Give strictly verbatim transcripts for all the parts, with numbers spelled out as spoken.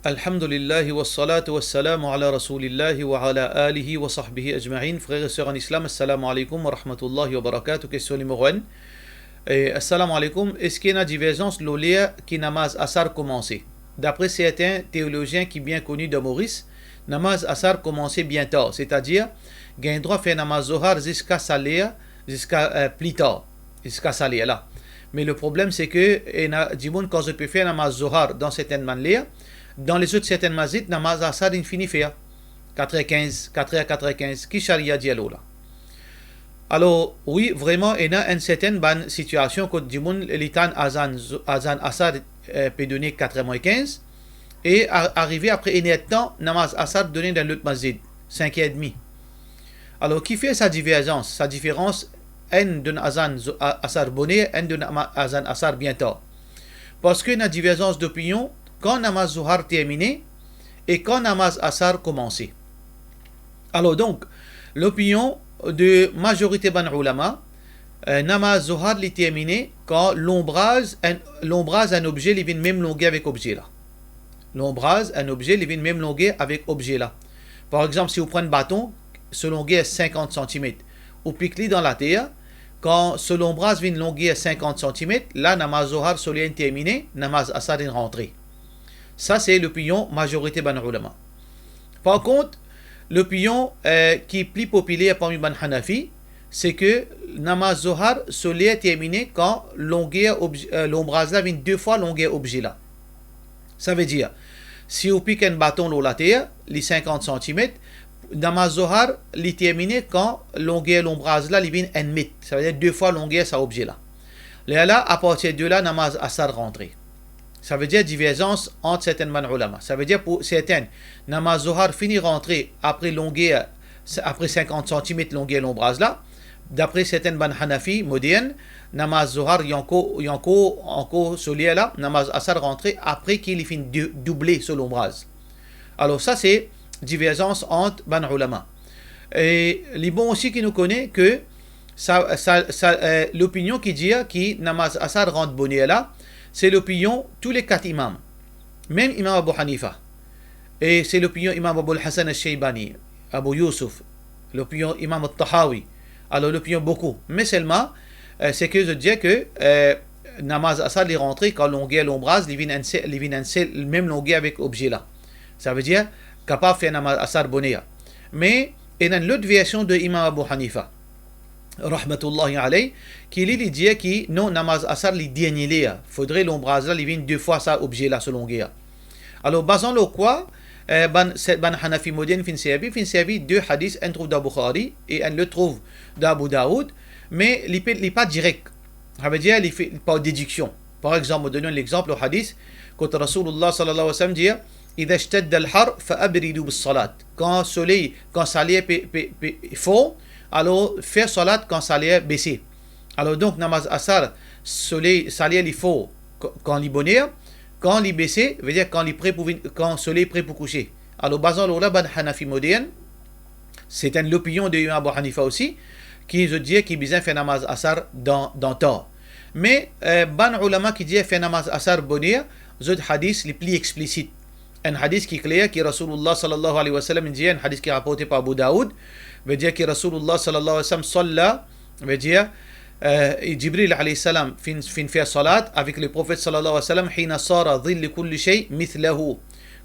Alhamdulillah, wassalatu wassalamu ala Rasoulillah wa ala alihi wa sahbihi ajmain. Frer e ser an Islam, assalamu alaikum wa rahmatullahi wa barakatuh. Kestion nimero enn. Eh, assalamu alaikum. Eski ena diverzans lor ler ki namaz Asar koumanse? Dapre sertin teolozien ki bien koni dan Moris, namaz Asar koumanse bien tar, setadir gagn drwa fer namaz Zohar ziska sa ler, ziska, eh, pli tar, ziska sa ler la. Me le problem se ke ena dimoun, kan zot pe fer namaz Zohar dan sertin bann ler, dan lezot sertin masjid, namaz Asar inn fini fer. Katrer kinz, katrer, katrer kinz, ki sharia dir lor la? Alor, wi, vreman, ena enn sertin bann sitiasion kot dimoun li tann azan, azan Asar, eh, pe done katrer mwin kinz, e a-, arive apre enn er tan, namaz Asar done dan lot masjid, sink er edmi. Alor, ki fer sa diverzans, sa diferans, enn donn azan zo-, a-, Asar boner, enn donn ama-, azan Asar bien tar? Parski ena diverzans dopinion kan namaz Zohar termine e kan namaz Asar koumanse. Alor donk, lopinion de mazorite bann oulama, eh, namaz Zohar li termine kan lonbraz enn, lonbraz enn obze li vinn mem longer avek obze la. Lonbraz enn obze li vinn mem longer avek obze la. Par exanp, si ou pran enn baton, so longer sinkant santimet, ou pik li dan later, kan so lonbraz vinn longer sinkant santimet, la namaz Zohar so ler inn termine, namaz Asar inn rantre. Sa se lopinion mazorite bann oulama. Par kont, lopinion, eh, ki pli popiler parmi bann Hanafi, se ke namaz Zohar so ler termine kan longer obz-, eh, lonbraz la vinn de fwa longer obze la. Savedir, si ou pik enn baton lor later, li sinkant santimet, namaz Zohar li termine kan longer lonbraz la li vinn enn met, savedir de fwa longer sa obze la. Lerla, apartir de la, namaz Asar rantre. Savedir diverzans ant sertin bann oulama. Savedir pou sertin, namaz Zohar fini rantre apre longer, apre sinkant santimet longer lonbraz la. Dapre sertin bann Hanafi modern, namaz Zohar li ankor, li ankor, ankor so ler la, namaz Asar rantre apre ki li finn dou-, double so lonbraz. Alor sa se diverzans ant bann oulama. E li bon osi ki nou kone ke sa, sa, sa, eh, lopinion ki dir ki namaz Asar rant boner la, se lopinion tou le kat imam. Mem imam Abu Hanifa. E se lopinion imam Abul Hasan al-Shaybani, Abu Yusuf, lopinion imam At-Tahawi. Alor lopinion boukou. Me selman, eh, se ke zot dir ke, eh, namaz Asar li rantre kan longer lonbraz li vinn enn sel, li vinn enn sel, mem longer avek obze la. Savedir, kapav fer namaz Asar boner. Me ena enn lot version de imam Abu Hanifa, rahmatullahi alayh, ki li, li dir ki non, namaz Asar li dernie ler, fodre lonbraz la li vinn de fwa sa obze la so longer. Alor, bazan lor kwa, eh, bann, se, bann Hanafi modern finn servi, finn servi de hadis, enn trouv dan Bukhari e enn lot trouv dan Abu Daoud, me li pe, li pa direk. Savedir, li fer par dediksion. Par exanp, mo donn enn lexanp, lor hadis, kot Rasoulillah sallallahu alayhi wa sallam dir, "Idha ishtadda al-har, fa abridu bis-salat." Kan soley, kan sa ler pe, pe, pe for, alor fer salat kan sa ler bese. Alor donk, namaz Asar, soley, sa ler li for, k-, kan li boner, kan li bese, vedir kan li pre pou vinn, kan soley pre pou kouse. Alor, bazan lor la, bann Hanafi modern, se enn lopinion de imam Abu Hanifa osi, ki zot dir ki bizin fer namaz Asar dan, dan tar. Me, eh, bann oulama ki dir fer namaz Asar boner, zot hadis li pli explisit. Enn hadis ki kler, ki Rasoulillah sallallahu alayhi wa sallam dir, enn hadis ki raporte par Abu Daoud, vedir ki Rasoulillah sallallahu alayhi wa sallam salla, vedir, eh, Jibril alayhi salam finn, finn fer salat avek Leprofet sallallahu alayhi wa sallam, "Hina sara dhillu kulli shay mithlahu."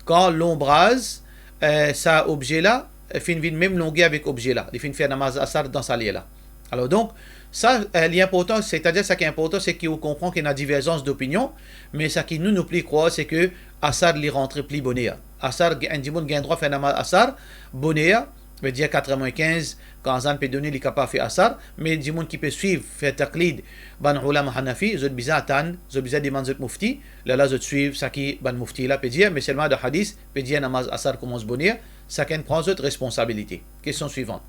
Kan lonbraz, eh, sa obze la, eh, finn vinn mem longer avek obze la, li finn fer namaz Asar dan sa ler la. Alor donk, sa, eh, li inportan, setadir sa ki inportan, se ki ou konpran ki ena diverzans dopinion, me sa ki nou, nou pli krwar, se ke Asar li rantre pli boner. Asar, enn dimoun gagn drwa fer namaz Asar boner, vedir katrer mwin kinz, kan azan pe done, li kapav fer Asar, me dimoun ki pe swiv, fer taklid bann oulama Hanafi, zot bizin atann, zot bizin demann zot mufti, lerla zot swiv sa ki bann mufti la pe dir, me selman dan hadis pe dir namaz Asar koumans boner, sakenn pran zot responsabilite. Kestion swivan.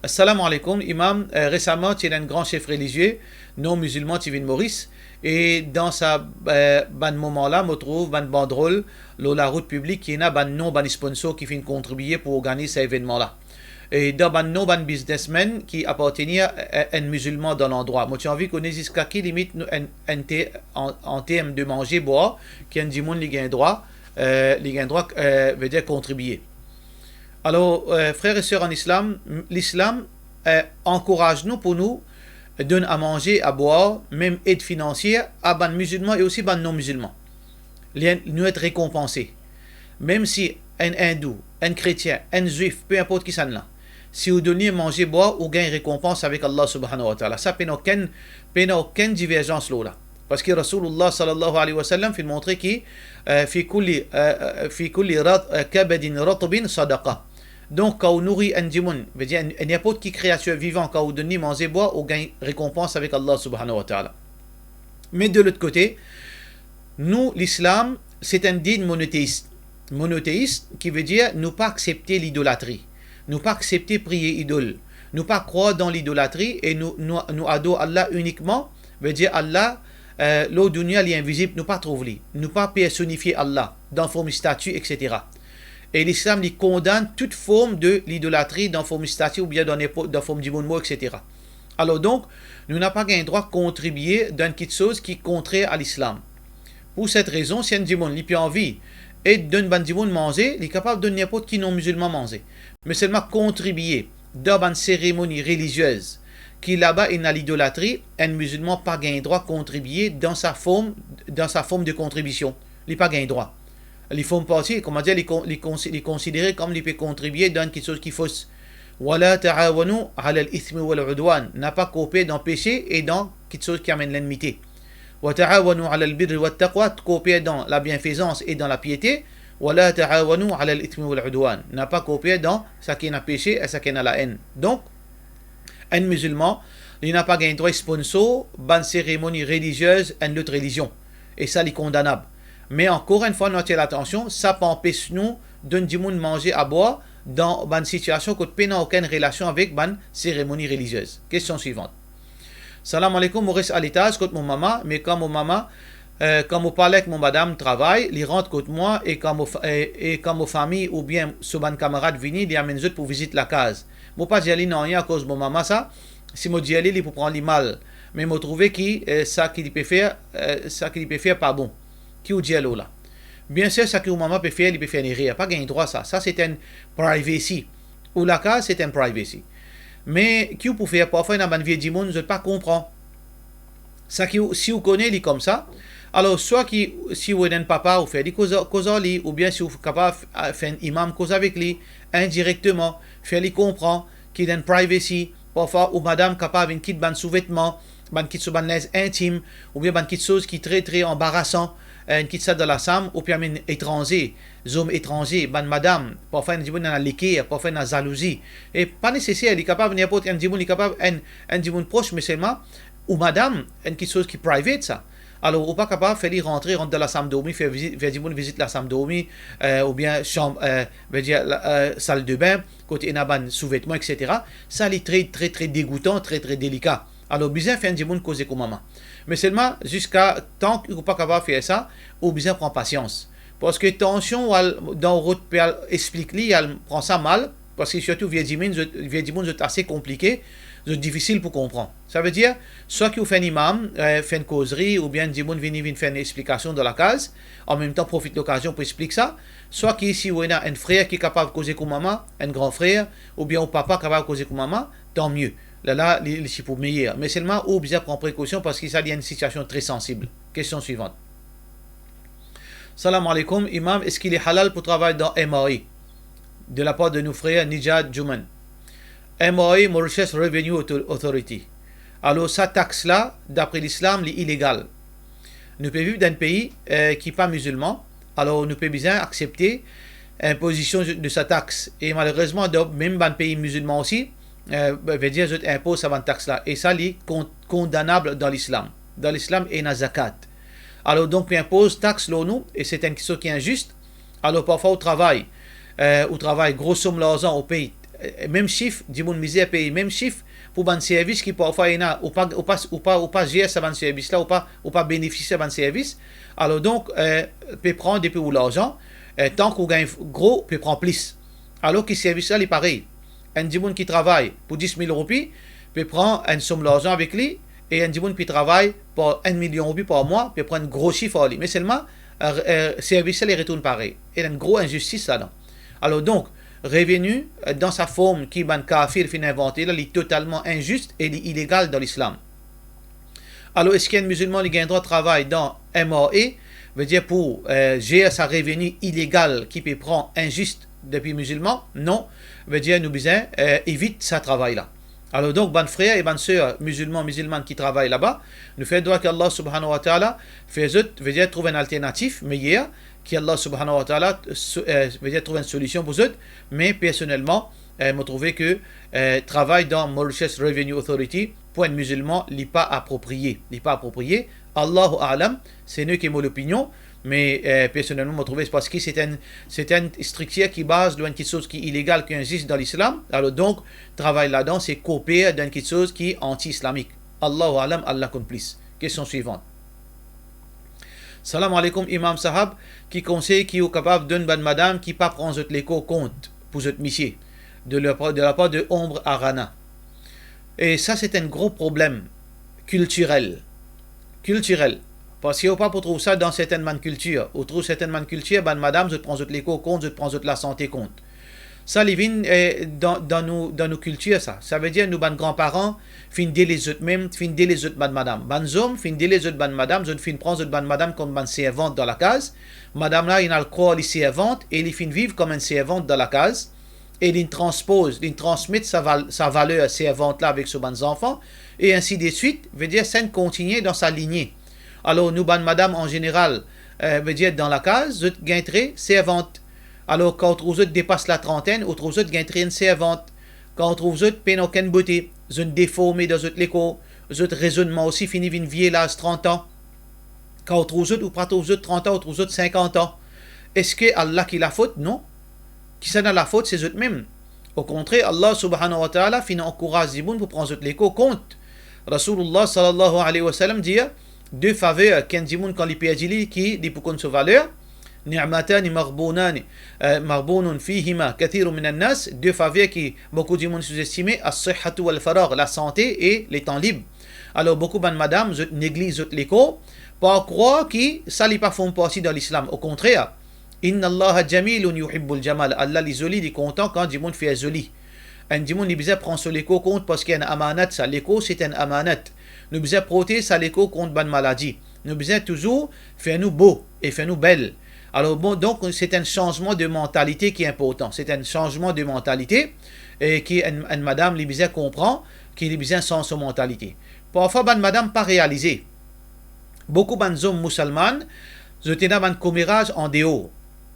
Assalamu alaikum, Imam. Eh, resaman, ti ena enn gran sef relizie non mizilman ti vinn Moris, e dan sa, eh, bann moman la, mo trouv bann bandrol lor larout piblik ki ena bann non bann sponsor ki finn kontribie pou organiz sa evennman la. e dan bann non bann biznesmenn ki apartenir a, a enn mizilman dan landrwa. Mo ti anvi kone ziska ki limit nou, enn, enn te, an, an term de manze bwar, ki enn dimoun li gagn drwa, eh, li gagn drwa, eh, vedir kontribie. Alor, eh, frer e ser an Islam, m-, Lislam, eh, ankouraz nou pou nou donn a manze, a bwar, mem ed finansie a bann mizilman e osi bann non mizilman. Li, nou et rekonpanse. Mem si enn Indou, enn kretien, enn Zwif, pe inport kisannla, si ou donn li manze bwar, ou gagn rekonpans avek Allah Subhanahu wa Ta'ala. Sa pena okenn, pena okenn diverzans lor la. Parski Rasoulillah sallallahu alayhi wa sallam finn montre ki, eh, fi kulli, eh, eh, fi kulli rat-, eh, kabadin ratbin sadaqa. Donk, kan ou nouri enn dimoun, vedir enn, enn ninport ki kreatir vivan, kan ou donn li manze bwar, ou gagn rekonpans avek Allah Subhanahu wa Ta'ala. Me de lot kote, nou, Lislam, se enn din monoteis. Monoteis, ki vedir nou pa aksepte lidolatri. Nou pa aksepte priye idol. Nou pa krwar dan lidolatri e nou, nou, nou ador Allah inikman, vedir Allah, eh, lor dounia li invizib, nou pa trouv li. Nou pa personifie Allah dan form stati, et cetera. E Lislam, li kondann tout form de lidolatri dan form stati oubien dan ninport, dan form dimoun mor, et cetera. Alor donk, nou napa gagn drwa kontribie dan kiksoz ki kontrer a Lislam. Pou set rezon, si enn dimoun li pe anvi ed donn bann dimoun manze, li kapav donn ninport ki non mizilman manze. Me selman kontribie dan bann seremoni reliziez ki laba ena lidolatri, enn mizilman pa gagn drwa kontribie dan sa form, dan sa form de kontribision. Li pa gagn drwa. Li form parti, kouma dir, li kon-, li konsi-, li konsidere kom li pe kontribie dan kiksoz ki fos. Wala ta'awanu alal ithmi wal udwan. Napa korper dan pese e dan kiksoz ki amenn lennmite. Wa ta'awanu alal birri wat taqwa, korper dan labienfezans e dan lapiete. Wala ta'awanu alal ithmi wal udwan. Napa korper dan saki ena pese e saki ena laenn. Donk, enn mizilman, li napa gagn drwa sponsor bann seremoni reliziez enn lot relizion. E sa, li kondanab. Me ankor enn fwa, nou atir latansion, sa pa anpes nou donn dimoun manze a bwar dan bann sitiasion kot pena okenn relasion avek bann seremoni reliziez. Kestion swivant. Salam alaykum, mo res a letaz kot mo mama, me kan mo mama, eh, kan mo pa al ek mo madam travay, li rant kot mwa, e kan mo fa-, e, e kan mo fami oubien so bann kamarad vini, li amenn zot pou vizit lakaz. Mo pa dir li nanye akoz mo mama sa, si mo dir li, li pou pran li mal. Me mo trouve ki, eh, sa ki li pe fer, eh, sa ki li pe fer pa bon. Ki ou dir lor la? Biensir, sa ki ou mama pe fer, li pe fer enn erer. Pa gagn drwa sa. Sa se enn privacy. Ou lakaz, se enn privacy. Me ki ou pou fer, parfwa ena bann vie dimoun, zot pa konpran. Sa ki ou, si ou kone li koumsa, alor swa ki, si ou ena enn papa, ou fer li koz, koz ar li, oubien si ou kapav, a, fer enn imam koz avek li, indirekteman, fer li konpran ki dan privacy, parfwa ou madam kapav inn kit bann souvetman, bann kit so bann linz intim, oubien bann kiksoz ki tre, tre anbarasan, eh, inn kit sa dan lasam, ou pe amenn etranze, zom etranze, bann madam, parfwa enn dimoun ena leker, parfwa ena zalouzi. E pa neseser, li kapav ninport enn dimoun, li kapav enn, enn dimoun pros, me selman, ou madam, enn kiksoz ki private sa. Alor, ou pa kapav fer li rantre, rant dan lasam dormi, fer vizit, fer dimoun vizit lasam dormi, eh, oubien sanm, eh, vedir, la, eh, sal de bin, kot ena bann souvetman, et cetera. Sa, li tre, tre, tre degoutan, tre, tre delika. Alor, bizin fer enn dimoun koze koumama. Me selman, ziska tan ki ou pa kapav fer sa, ou bizin pran pasians. Parski tansion ou al dan rod pe al explik li, al pran sa mal, parski sirtou vie dimoun, zot, vie dimoun, zot ase konplike, zot difisil pou konpran. Savedir, swa ki ou fer enn imam, eh, fer enn kozri, oubien enn dimoun vini, vinn fer enn explikasion dan lakaz, anmemtan profit lokazion pou explik sa, swa ki si ou ena enn frer ki kapav koze koumama, enn gran frer, oubien ou papa kapav koze koumama, tan mie. Lerla, li, li ti pou meyer. Me selman, ou bizin pran prekosion parski sa, li enn sitiasion tre sansib. Kestion swivant. Salam alaykum, Imam, eski li halal pou travay dan M R A, de lapar de nou frer Nijat Juman? M R A, Mauritius Revenue Author-, Authority. Alor, sa tax la, dapre Lislam, li ilegal. Nou pe viv dan enn pei, eh, ki pa mizilman, alor nou pe bizin aksepte inpozision de sa tax. E malerezman, dan mem bann pei mizilman osi, eh, vedir zot inpoz sa bann tax la. E sa, li kon-, kondanab dan Lislam. Dan Lislam, ena zakat. Alor, donk, pe inpoz tax lor nou, e se enn kiksoz ki inzis. Alor, parfwa ou travay, eh, ou travay gro som larzan, ou pey, eh, mem sif, dimoun mizer pey mem sif pou bann servis ki parfwa ena, ou pa, ou pa, ou pa, ou pa zer sa bann servis la, ou pa, ou pa benefisie sa bann servis. Alor donk, eh, pe pran depi ou larzan, eh, tan ki ou gagn gro, pe pran plis. Alor ki servis la, li parey. Enn dimoun ki travay pou dis mil roupi pe pran enn som larzan avek li, e enn dimoun ki travay par enn milion roupi par mwa pe pran enn gro sif ar li. Me selman, eh, eh, servis la, li retourn parey. Ena enn gro inzistis ladan. Alor donk, reveni, eh, dan sa form ki bann kafir finn invante la, li totalman inzis e li ilegal dan Lislam. Alor, eski enn mizilman li gagn drwa travay dan M R A, vedir pou, eh, zer sa reveni ilegal ki pe pran inzis depi mizilman? Non. Vedir nou bizin, eh, evit sa travay la. Alor donk, bann frer e bann ser mizilman, mizilmann ki travay laba, nou fer dwa ki Allah Subhanahu wa Ta'ala fer zot, vedir trouv enn alternatif meyer, ki Allah Subhanahu wa Ta'ala so-, eh, vedir trouv enn solision pou zot, me personelman, eh, mo trouve ke, eh, travay dan Mauritius Revenue Authority, pou enn mizilman, li pa apropriye. Li pa apropriye. Allahu a'lam, se nou ki mo lopinion, me, eh, personelman, mo trouve parski se enn, se enn striktir ki baz lor enn kiksoz ki ilegal, ki inzis dan Lislam. Alor donk, travay ladan, se kouper dan enn kiksoz ki anti-islamik. Allahu a'lam, Allah konn plis. Kestion swivan. Salam alaikum, Imam Sahab, ki konsey ki ou kapav donn bann madam ki pa pran zot lekor kont pou zot misie, de la par, de la par de Ombre Arana? E sa, se enn gro problem kiltirel. Kiltirel. Parski ou pa pou trouv sa dan sertenn bann kiltir. Ou trouv sertenn bann kiltir, bann madam, zot pran zot lekor kont, zot pran zot lasante kont. Sa li vinn, eh, dan, dan nou, dan nou kiltir sa. Savedir nou bann granparan finn deles zot mem, finn deles zot bann madam. Bann zom finn deles zot bann madam, zot finn pran zot bann madam kouma bann servant dan lakaz. Madam la, linn al krwar li servant e li finn viv kouma enn servant dan lakaz. E linn transpoz, linn transmet sa val-, sa valer servant la avek so bann zanfan, e ainsi de suite, vedir sa inn kontigne dan sa linie. Alor nou bann madam an zeneral, eh, vedir dan lakaz, zot gagn tre servant. Alor kan ou trouv zot depas latrantinn, ou trouv zot gagn tre enn servant. Kan ou trouv zot pena okenn bote, zot deforme dan zot lekor, zot rezonnman osi fini vinn vie laz trant an. Kan ou trouv zot, ou pa trouv zot trant an, ou trouv zot sinkant an. Eski Allah ki lafot? Non. Kisannla lafot? Se zot mem. Okontrer, Allah Subhanahu wa Ta'ala finn ankouraz dimoun pou pran zot lekor kont. Rasoulullah sallallahu alayhi wa sallam dir, de faver ki enn dimoun kan li perdi li, ki li pou konn so valer, ni'matani maghbunani, eh, maghbunun fihima kathirun minan nas, de faver ki boukou dimoun souzestime, as-sihhatu wal faragh, lasante e letan lib. Alor boukou bann madam, zot negliz zot lekor, par krwar ki sa li pa form parti dan Lislam. Okontrer, inna Allaha jamilun yuhibbul jamal, Allah li zoli, li kontan kan dimoun fer zoli. Enn dimoun li bizin pran so lekor kont parski enn amanat sa, lekor se enn amanat. Nou bizin protez sa lekor kont bann maladi. Nou bizin touzour fer nou bo e fer nou bel. Alor bon, donk se enn sanzman de mantalite ki inportan. Se enn sanzman de mantalite, e ki enn, enn madam li bizin konpran, ki li bizin sanz so mantalite. Parfwa bann madam pa realize. Boukou bann zom mousalmann, zot ena bann komeraz andeor.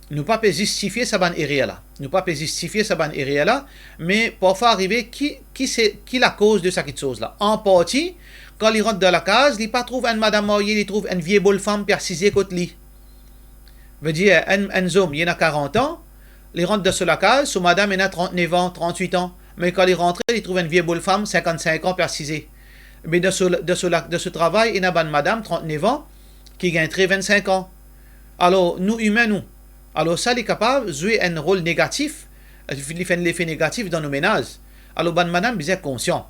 Nou pa pe zistifie sa bann erer la. Nou pa pe zistifie sa bann erer la, me parfwa arive ki, ki se, ki lakoz de sa kiksoz la? An parti, kan li rant dan lakaz, li pa trouv enn madam marye, li trouv enn vie bol fam pe asize kot li. Vedir, enn, enn zom, li ena karant an, li rant dan so lakaz, so madam ena trant-nef an, trant-wit an. Me kan li rantre, li trouv enn vie bol fam, sinkant-sink an, pe asize. Me dan so, dan so la-, dan so travay, ena bann madam trant-nef an ki gagn tre vinn-sink an. Alor, nou imin nou. Alor, sa li kapav zwe enn rol negatif, li fer enn lefe negatif dan nou menaz. Alor, bann madam bizin konsian.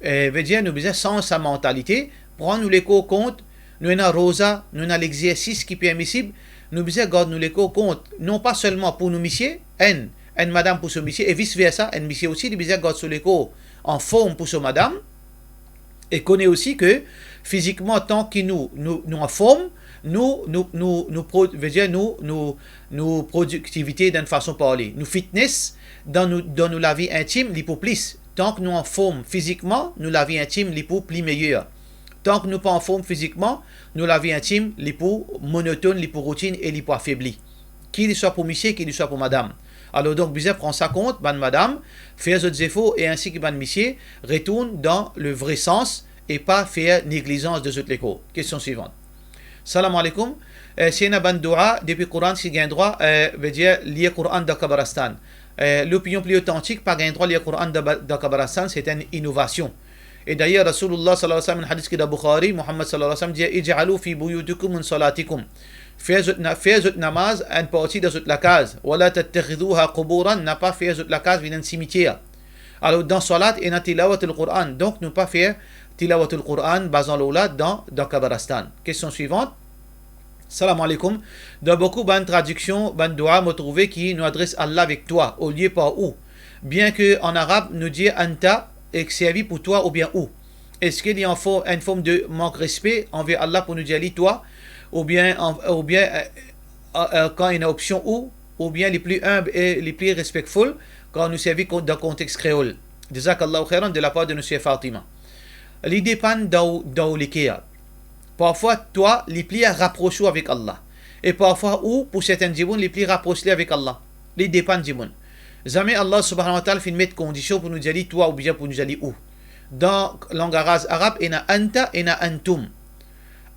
Eh, vedir, nou bizin sanz sa mantalite, pran nou lekor kont, nou ena roza, nou ena lexersis ki permisib, nou bizin gard nou lekor kont, non pa selman pou nou misie, enn, enn madam pou so misie, e vis versa, enn misie osi, li bizin gard so lekor anform pou so madam, e kone osi ke fizikman, tan ki nou, nou, nou anform, nou, nou, nou, nou pro-, vedir nou, nou, nou prodiktivite dan enn fason parle, nou fitness dan nou, dan nou lavi intim, li pou plis. Tan ki nou anform fizikman, nou lavi intim, li pou pli meyer. Tan ki nou pa anform fizikman, nou lavi intim, li pou monotonn, li pou routinn e li pou afebli. Ki li swa pou misie, ki li swa pou madam. Alor donk, bizin pran sa kont, bann madam, fer zot zefor e ainsi ki bann misie, retourn dan le vre sans e pa fer neglizans de zot lekor. Kestion swivan. Salam alaikum. Eh, si ena bann doua depi Koran ki gagn drwa, eh, vedir lir Koran dan kabaristan. Eh, lopinion pli otantik, pa gagn drwa lir Koran dan ba-, dan kabaristan, se enn inovasion. E dayer, Rasoulullah sallallahu alayhi wa sallam, enn hadis ki dan Bukhari, Muhammad sallallahu alayhi wa sallam dir, "Ij'alu fi buyutikum min salatikum." Fer zot na-, fer zot namaz enn parti dan zot lakaz. "Wa la tattakhidhuha quburan", napa fer zot lakaz vinn enn simitier. Alor, dan swalat, ena tilawatul Quran. Donk, nou pa fer tilawatul Quran, bazan lor la, dan, dan kabaristan. Kestion swivant. Salam alaikum. Dan boukou bann tradiksion, bann dua, mo trouve ki nou adres Allah avek twa, olie par ou. Bien ke an arab, nou dir anta, ek servi pou twa oubien ou. Eski li an for-, enn form de mank respe anver Allah pou nou dir li twa, oubien an-, oubien, eh, eh, eh, kan ena opsion ou, oubien li pli inb e li pli respektful kan nou servi kon-, dan kontex kreol. Jazakallahu khairan, de lapar de nou ser Fatima. Li depann dan ou, dan ou leker. Parfwa twa, li pli rapros ou avek Allah. E parfwa ou, pou sertin dimoun, li pli rapros li avek Allah. Li depann dimoun. Zame Allah subhanahu wa ta'ala finn met kondision pou nou dir li twa oubien pou nou dir li ou. Dan langaz arab, ena anta, ena antum.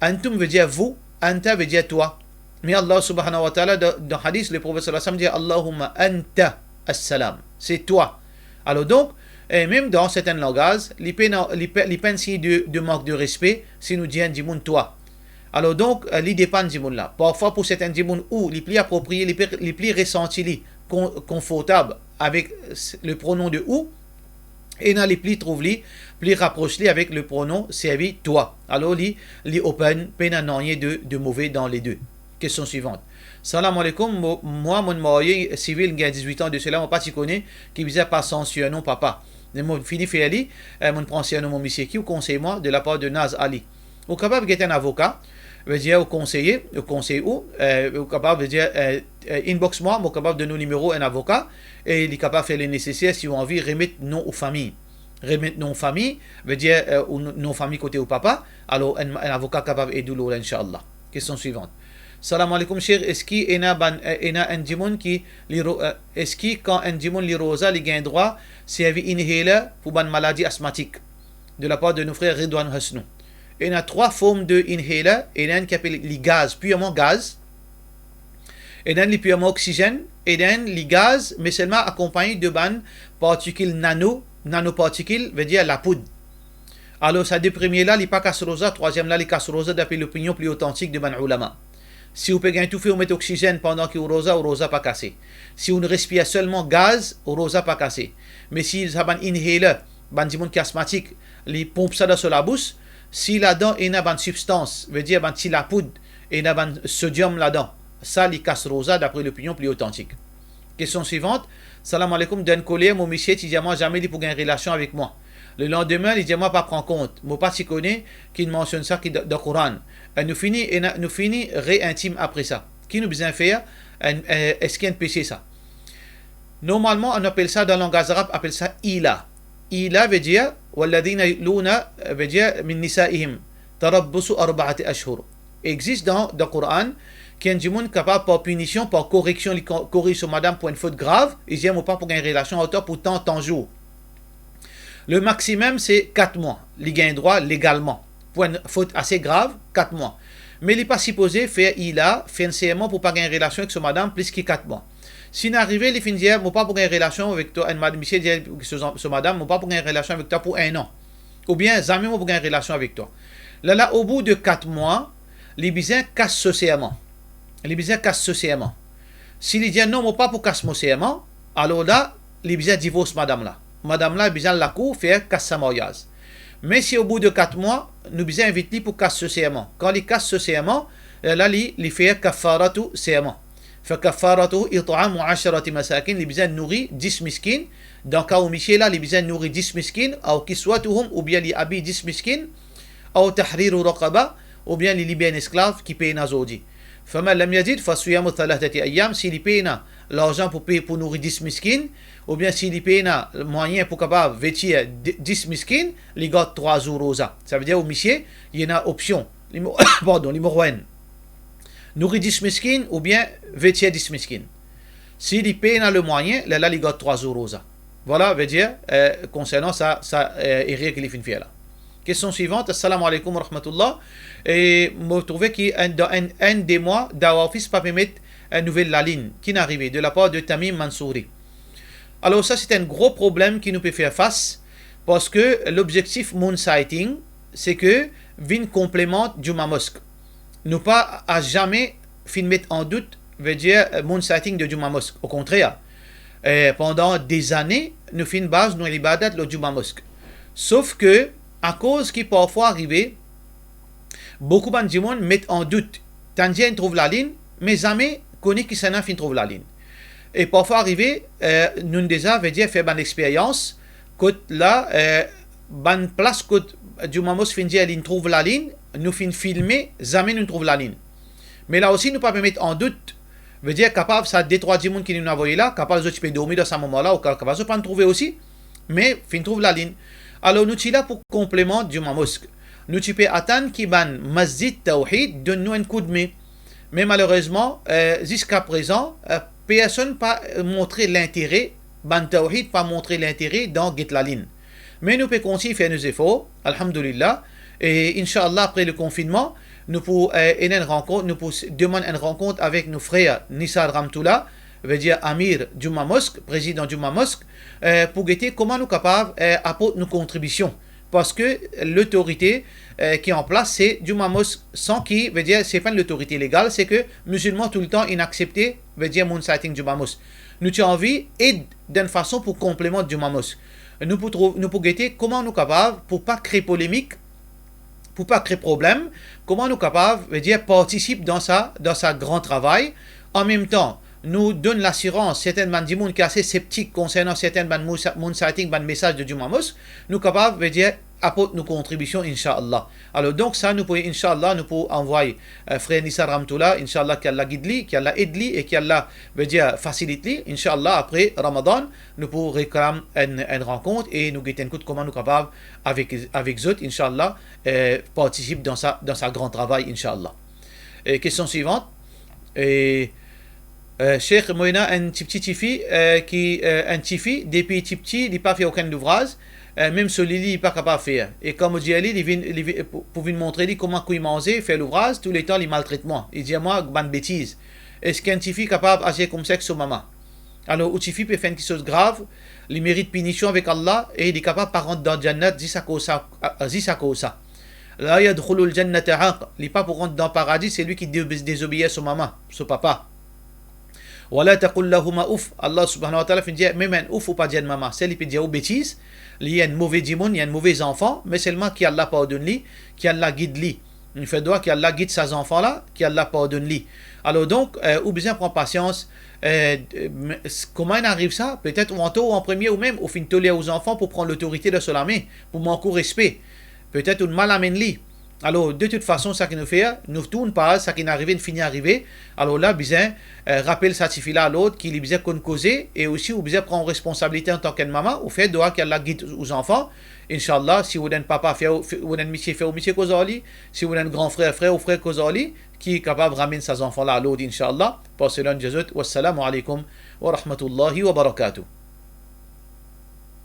Antum ve dir vous, anta ve dir twa. Me Allah subhanahu wa ta'ala, dan, dan hadis, le Profet sallallahu alayhi wa sallam dir, "Allahumma anta as-salam." Se twa. Alor donk, e mem dan sertin langaz, li pena, li pe-, li pena sign de, de mank de respe si nou dir enn dimoun twa. Alor donk, eh, li depann dimoun la. Parfwa pou sertin dimoun ou, li pli apropriye, li pli, li pli resanti li kon-, konfortab avek s-, le pronon de ou, ena li pli trouv li, pli rapros li avek le pronon servi twa. Alor li, li open, pena nanye de, de move dan le de. Kestion swivant. Salam alaikum, mo-, mwa, monn marye sivil, gagn dizwit an de sela, mo pa ti kone ki bizin pas surnom papa. Me mo fini fer li, eh, monn pran surnom mo misie. Ki ou konsey mwa, de lapar de Naz Ali. Ou kapav get enn avoka, vedir ou konseye, ou konsey ou, eh, ou kapav, vedir, eh, eh, inbox mwa, mo kapav donn ou nimero enn avoka, e li kapav fer le neseser si ou anvi remet nom ou fami. Remet nom ou fami, vedir, eh, ou nom, nom fami kote ou papa, alor enn, enn avoka kapav ed ou lor la, inshallah. Kestion swivant. Salam alaikum, Sheikh, eski ena bann, eh, ena enn dimoun ki li ro-, eh, eski kan enn dimoun li roza, li gagn drwa servi inhaler pou bann maladi asmatik? De lapar de nou frer Ridwan Hosnou. Ena trwa form de inhaler, ena enn ki apel li gaz, pirman gaz. Ena enn li pirman oksizenn, ena enn li gaz, me selman akonpagne de bann partikil nano, nanopartikil, vedir lapoud. Alor, sa de premie la, li pa kas roza, trwaziem la, li kas roza, dapre lopinion pli otantik de bann oulama. Si ou pe gagn toufe, ou met oksizenn pandan ki ou roza, ou roza pa kase. Si ou respir selman gaz, ou roza pa kase. Me si sa bann inhaler, bann dimoun ki asmatik, li ponp sa dan so labous, si ladan ena bann sibstans, vedir bann ti lapoud, ena bann sodiom ladan, sa li kas roza, dapre lopinion pli otantik. Kestion swivant. Salam alaikum, dan koler, mo misie ti dir mwa zame li pou gagn relasion avek mwa. Lelandime, li dir mwa pa pran kont. Mo pa ti kone ki mansionn sa ki dan, dan Koran. E nou fini, ena, nou fini re-intim apre sa. Ki nou bizin fer? Enn, eh, eski enn pese sa? Normalman, nou apel sa, dan langaz arab, apel sa ila. Ila vedir, walladhina yu'luna, vedir, min nisaihim, tarabbusu arba'ati ashhur. Existe dan, dan Koran, ki enn dimoun kapav par pinision, par koreksion, li ko-, koriz so madam pou enn fot grav, li dir, mo pa pou gagn relasion ar twa pou tan, tan zour. Le maximum, se kat mwa, li gagn drwa legalman, pou enn fot ase grav, kat mwa. Me li pa sipoze fer ila, fer enn serman pou pa gagn relasion ek so madam plis ki kat mwa. Si inn arive, li finn dir, mo pa pou gagn relasion avek twa, enn mad-, misie dir so, so madam, mo pa pou gagn relasion avek twa pou enn an. Oubien, zame mo pou gagn relasion avek twa. Lerla, obout de kat mwa, li bizin kas so serman. Li bizin kas so serman. Si li dir, non, mo pa pou kas mo serman, alor la, li bizin divors madam la. Madam la bizin al lakour fer kas sa maryaz. Me si obout de kat mwa, nou bizin invit li pou kas so serman. Kan li kas so serman, lerla li, li fer kafaratu serman. Fa kafaratuhu it'amu asharati masakin, li bizin nouri dis miskin. Dan ka ou misie la, li bizin nouri dis miskin, aw kiswatuhum, oubien li abiy dis miskin, aw tahriru raqaba, oubien li liber enn esklav ki pena zordi. Faman lam yajid, fa siyamu thalathati ayyam, si li pena larzan pou pey, pou nouri dis miskin, oubien si li pena mwayin pou kapav vetir di-, dis miskin, li gard trwa zour roza. Savedir ou misie, li ena opsion. Li mo-, pardon, li mo enn. Nouri dis miskin oubien vetir dis miskin. Si li pena lemwayin, lerla li gard trwa zour roza. Vwala, vedir, eh, konsernan sa, sa, eh, erer ki li finn fer la. Kestion swivant. Assalamu alaikum wa rahmatullah. E mo trouve ki enn, dan enn, enn de mwa, Dawah Office pa pe met enn nouvel lalinn. Ki inn arive? De lapar de Tamim Mansouri. Alor sa, se enn gro problem ki nou pe fer fas, parski lobzektif moon sighting, se ke vinn konplemant Juma Mosque. Nou pa a zame finn met an dout, vedir, eh, moon sighting de Juma Mosque. Okontrer, eh, pandan dezane, nou finn baz nou libadat lor Juma Mosk. Sof ke, akoz ki parfwa arive, boukou bann dimoun met an dout, tann dir inn trouv lalinn, me zame kone kisannla finn trouv lalinn. E parfwa arive, eh, nou deza, vedir, fer bann experyans, kot la, eh, bann plas kot Juma Mosk finn dir linn trouv lalinn, nou finn filme, zame nou trouv lalinn. Me la osi, nou pa pe met an dout, vedir, kapav sa de trwa dimoun ki nou avoye la, kapav zot ti pe dormi dan sa moman la, ou ka-, kapav zot pa'nn trouve osi, me finn trouv lalinn. Alor, nou ti la pou konpleman Juma Mosk. Nou ti pe atann ki bann Masjid Tawhid donn nou enn koudme. Me malerezman, eh, ziska prezan, eh, personn pa montre lintere, bann Tawhid pa montre lintere dan get lalinn. Me nou pe kontign fer nou zefor, alhamdulillah. E inshallah, apre le konfinnman, nou pou, eh, ena enn rankont, nou pou s-, demann enn rankont avek nou frer Nisar Ramtoula, vedir Amir Juma Mosk, prezidan Juma Mosk, eh, pou gete kouma nou kapav, eh, aport nou kontribision. Parski lotorite, eh, ki an plas, se Juma Mosk, san ki, vedir, se pa enn lotorite legal, se ke mizilman toultan inn aksepte, vedir, moun sighting Juma Mosk. Nou ti anvi ed dan enn fason pou konpleman Juma Mosk. Nou pou trouv, nou pou gete kouma nou kapav, pou pa kre polemik, pou pa kre problem, kouma nou kapav, vedir, partisip dan sa, dan sa gran travay. An mem tan, nou donn lasirans sertenn bann dimoun ki ase septik konsernan sertenn bann mou-, moun sighting, bann mesaz de Juma Mosk, nou kapav, vedir, aport nou kontribision, inshallah. Alor, donk sa, nou pou, inshallah, nou pou anvway, eh, frer Nisar Ramtoula, inshallah, ki Allah gid li, ki Allah ed li e ki Allah, vedir, fasilit li. Inshallah, apre Ramadan, nou pou reklam enn, enn rankont e nou gete enn kout kouma nou kapav avek, avek zot, inshallah, eh, partisip dan sa, dan sa gran travay, inshallah. E kestion swivant. E, eh, Sheikh, mo ena enn tipti tifi, eh, ki, eh, enn tifi, depi tipti, li pa fer okenn louvraz, eh, mem so lili, li pa kapav fer. E kan mo dir li, li vinn, li vi-, pou, pou vinn montre li kouma kwi manze, fer louvraz, touletan li maltret mwa. Li dir mwa bann betiz. Eski enn tifi kapav azir koumsa ek so mama? Alor, ou tifi pe fer enn kiksoz grav, li merit pinision avek Allah e li kapav pa rant dan Jannat zis akoz sa, a, a, zis akoz sa. La yadkhulul jannata aq, li pa pou rant dan paradi, selwi ki de-, dezobeir so mama, so papa. Wala taqul lahuma uff, Allah subhanahu wa ta'ala finn dir, mem enn uff ou pa dir enn mama, sel li pe dir ou betiz, li enn move dimoun, li enn move zanfan, me selman ki Allah pardonn li, ki Allah gid li. Li fer dwa ki Allah gid sa zanfan la, ki Allah pardonn li. Alor donk, eh, ou bizin pran pasians, eh, me, s-, kouma inn ariv sa? Petet ou antor ou an premie, ou mem, ou finn toler ou zanfan pou pran lotorite dan so lame, pou mank ou respe. Petet ou'nn mal amenn li. Alor, de tout fason, sa ki nou fer, nou tourn paz, sa ki'nn arive, inn fini arive. Alor la, bizin, eh, rapel sa tifi la lord ki li bizin konn koze, e osi ou bizin pran responsabilite antan ki enn mama, ou fer dwa ki Allah gid ou zanfan. Inshallah, si ou enn papa, fer, fer, ou enn misie, fer ou misie koz ar li. Si ou enn gran frer, fer ou frer koz ar li, ki kapav ramenn sa zanfan la lord, inshallah. Par selon Jezot, wassalamu alaikum wa rahmatullahi wa barakatuh.